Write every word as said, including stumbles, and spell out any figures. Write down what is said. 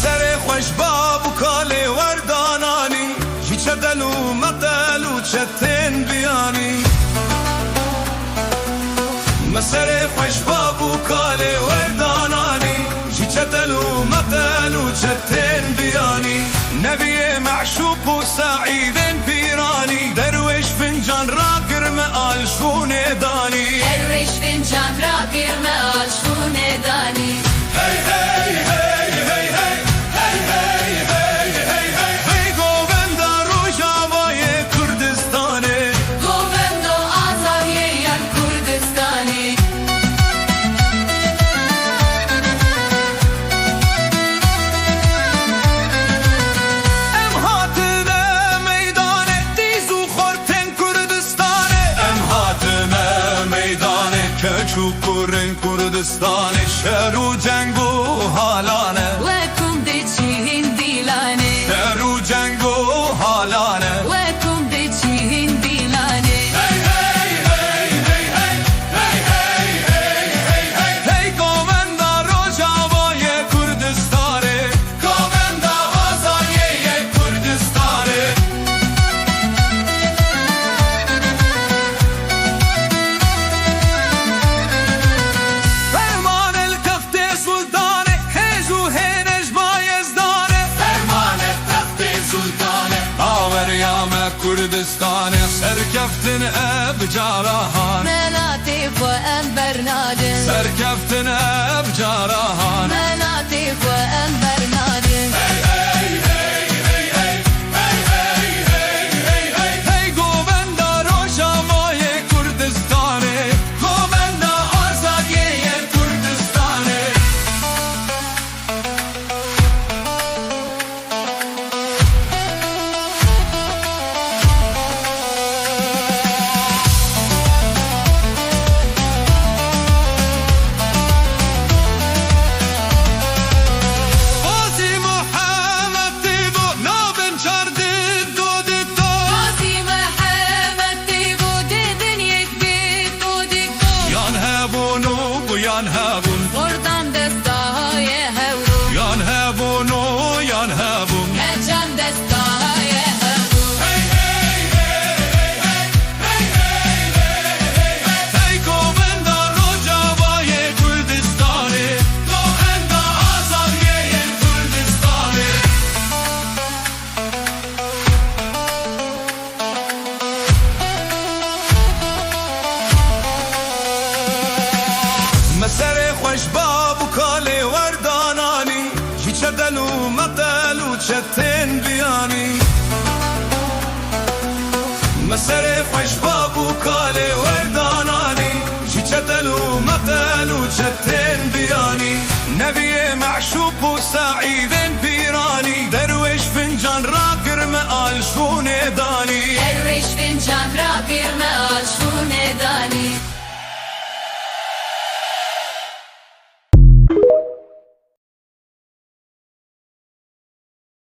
Serê xwe ji bav û kalê werdananî, ji çetel û metel û çetên biyanî. Me serê xwe ji bav û kalê werdananî, ji çetel û metel û çetên biyanî. Nebiyê meşûq û seîdên pîranî, derwêş fincan rakir me al şûnê danî. Derwêş fincan rakir me al şûnê danî. Hey, hey, hey, hey, hey. Hey, hey, hey, hey, hey. Hey, govenda Rojavayê Kurdistanê. Govendo azadiyê yên Kurdistanê. Em hatine meydanê dîz û xortên Kurdistanê. Em hatine meydanê keç û kurên Kurdistanê, şer û ceng û halane. Wekum diçîn dîlanê. Şer û ceng û halane. Wekum diçîn dîlanê. Hey, hey, hey, hey, hey. Hey, hey, hey, hey, hey. Hey, govenda Rojavayê Kurdistanê. Govenda azadiyê yê Kurdistanê. Fermanê li teftê Sultanê, hêz û hêne ji Bayezdanê. Fermanê teftê Sultanê, baweriya me Kurdistanê, serkeftin ev carahan. Melatê xwe em bernadin. Serkeftin ev carahan. Melatê xwe em bernadin. Hey govenda Rojavayê Kurdistanê, govenda azadiyê yê Kurdistanê. Qazî Mihemed tê bo nabin çar di do di do. Qazî Mihemed tê bo di din yek di do di do. Yan hebûn û yan hebûn. Xordan desta ye hewrû. Yan hebûn û yan hebûn. Mecan desta ye hewrû. Hey, hey, hey, hey, hey. Hey, hey, hey, hey, hey, hey. Hey, govenda Rojavayê Kurdistanê. Govenda azadiyê yê Kurdistanê. Me serê xwe ji bav û kalê werdananî, ji çetel û metel û çetên biyanî. Me serê xwe ji bav û kalê werdananî, ji çetel û metel û çetên biyanî. Nebiyê meşûq û seîdên pîranî, derwêş fincan rakir me al şûnê danî.